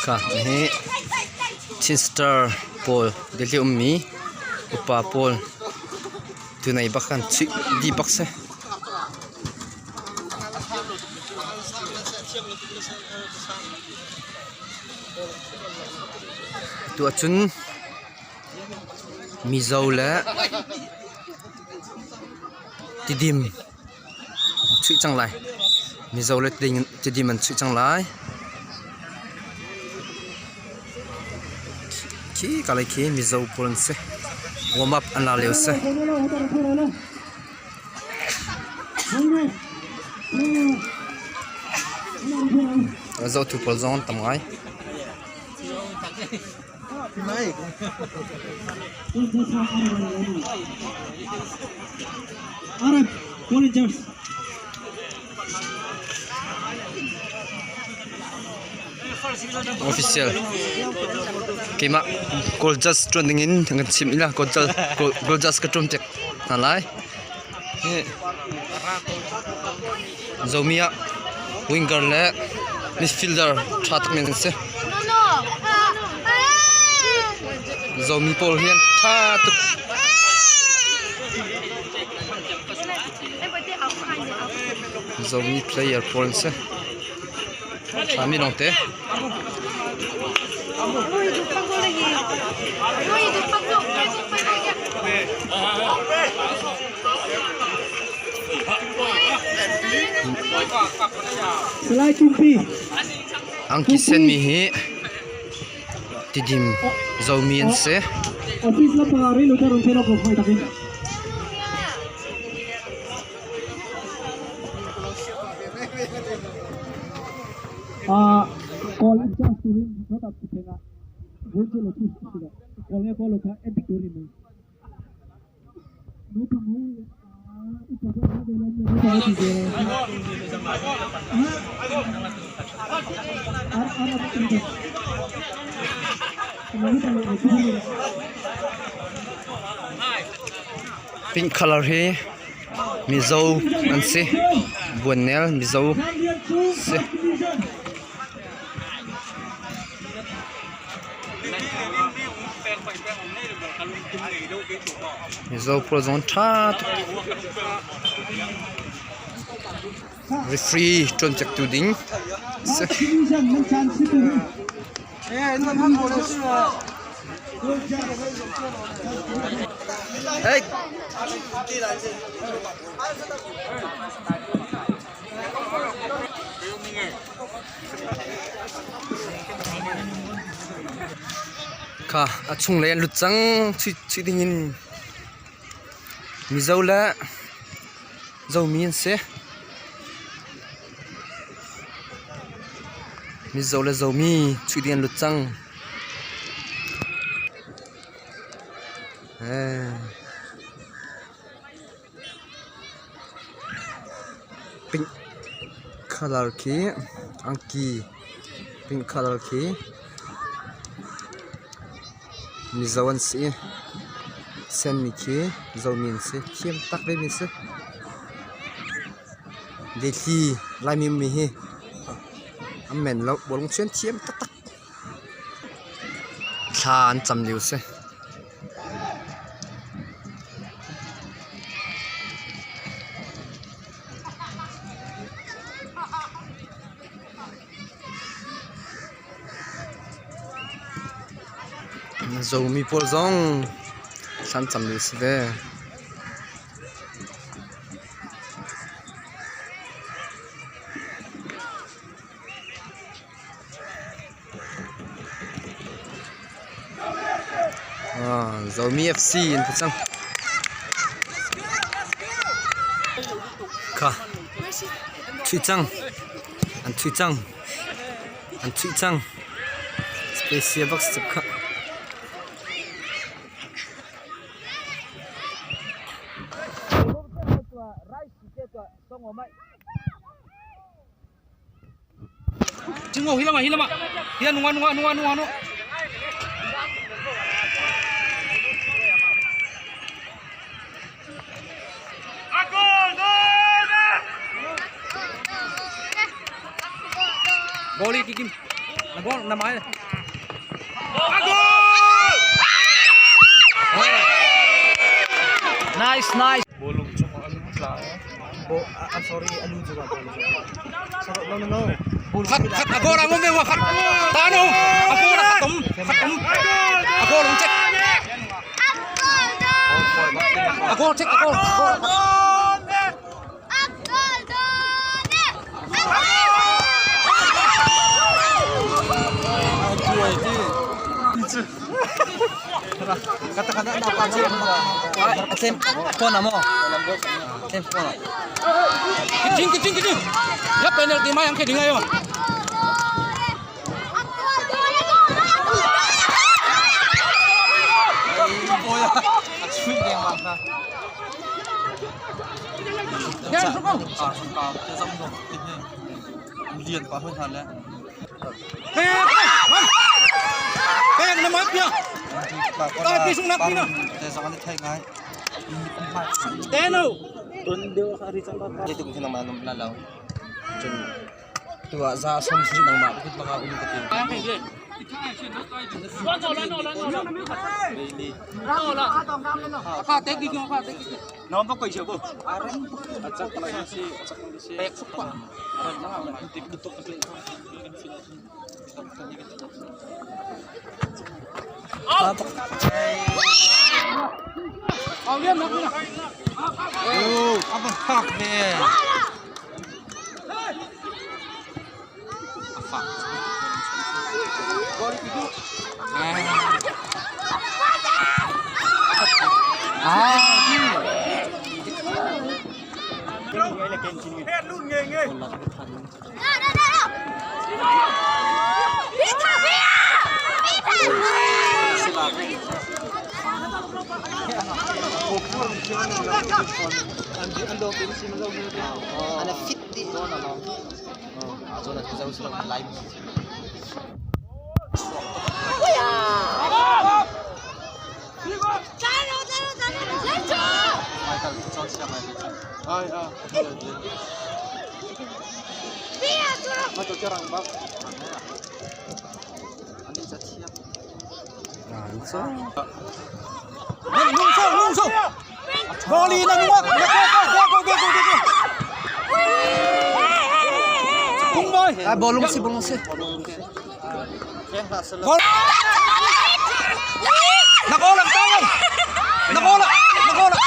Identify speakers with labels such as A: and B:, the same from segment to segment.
A: Kha hihi Chinster pawl Delhi ummi upa pawl tunai bak khan chuih dih bak si. Atu ahcun Mizo le Tidim chuih cang lai. Mizo le Tidim an chuih cang lai. Khi ka lei khi Mizo pawl an si. Warm up an la lio si. Zohtu pawl zong an tam ngai. Official keimah goal judge ṭuan dingin an kan chimh ila goal judge ka ṭuan piak hna lai. Zomi ah winger le midfielder ṭha takmi an si. Zomi pawl hi an ṭha tuk. Zomi player pawl an si. Ṭhami lawngte.
B: Salai Tumpi.
A: Angki senmi hi Tidim Zomi an si.
B: Office lampang ah rel u ron phel awk hoi takin. Kawl an cah turin rat ap thengah vun lo thu sila kawl nge kawl kha en tur ni mai nu pang hu upa ba ha de lam ne ba ti de ar ar ap tin de
A: Pink color hi Mizo an si. Buannel Mizo si. Mizo pawl zong an ṭha tuk. Referee ṭuanpiaktu ding si. Hey! Kha a chunglei an lut cang. Chuih ding in Mizo le Zomi an si. Mizo le Zomi chuih ding an lut cang. Pink colour khi angki pink colour khi Mizo an si i senmi khi Zomi an si. Thiam tak vemi an si. Delhi Laimi ummi hi an men lo. Bawlung chuih an thiam taktak. Thla an cam lio a si. Zomi pawl zong thla an cam lio a si ve. Zomi FC an ti cang. Kha chuih cang. An chuih cang. An chuih cang. Special bak si kha. Nice, nice.
C: Khat khat agora ngom ve wa khat tano agora khatom khatom agor ong check agor check agor
A: Atlem phone amo. Atlem phone.
C: Kiching kiching kiching ya penalty mai ang kheding ayo.
A: Lian pa hoi han le.
C: Pek na mai pia. Tai pi sung nak pi na.
A: Te zang an thai ngai.
C: Teno.
A: Te tung thinang ma nom la lo. Chun tua za som sri nang ma kut banga um ka ti. Oh, apa fuck man.
C: Nung so nung so. Goli na nung go go go go go go go. Kung boy.
A: Ah, bolong si bolong si.
C: Gol. Nakolang tangan. Nakolang nakolang.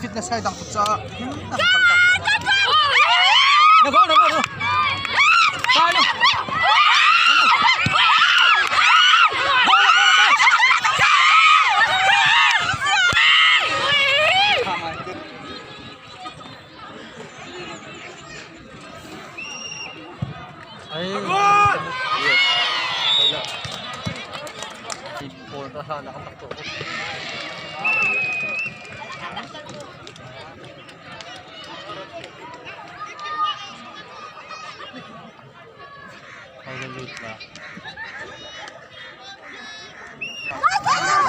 A: Fitness kai dang cha.
C: Nako nako nako. Tai no.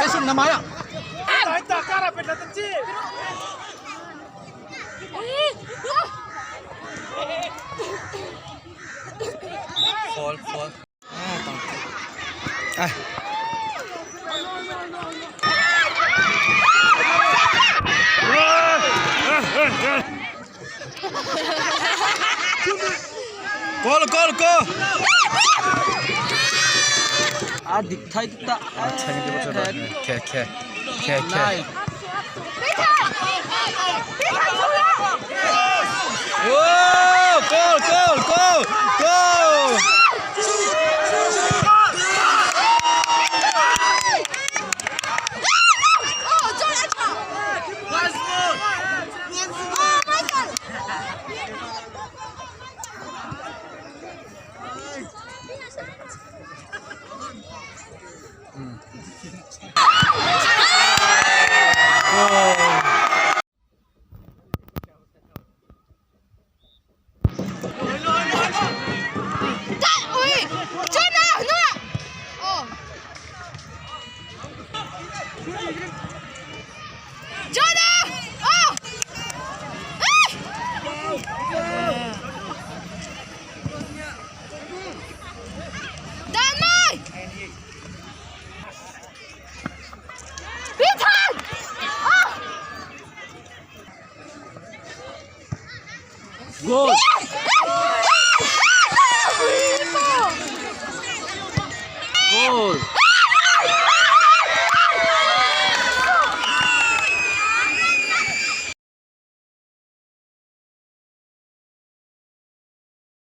C: Besok namanya.
A: Fall fall. Ah.
C: Gol gol gol.
A: Ah, dik thai ta. Ke ke. Ke ke.
C: Wow, gol gol gol gol.
A: Goal! Goal!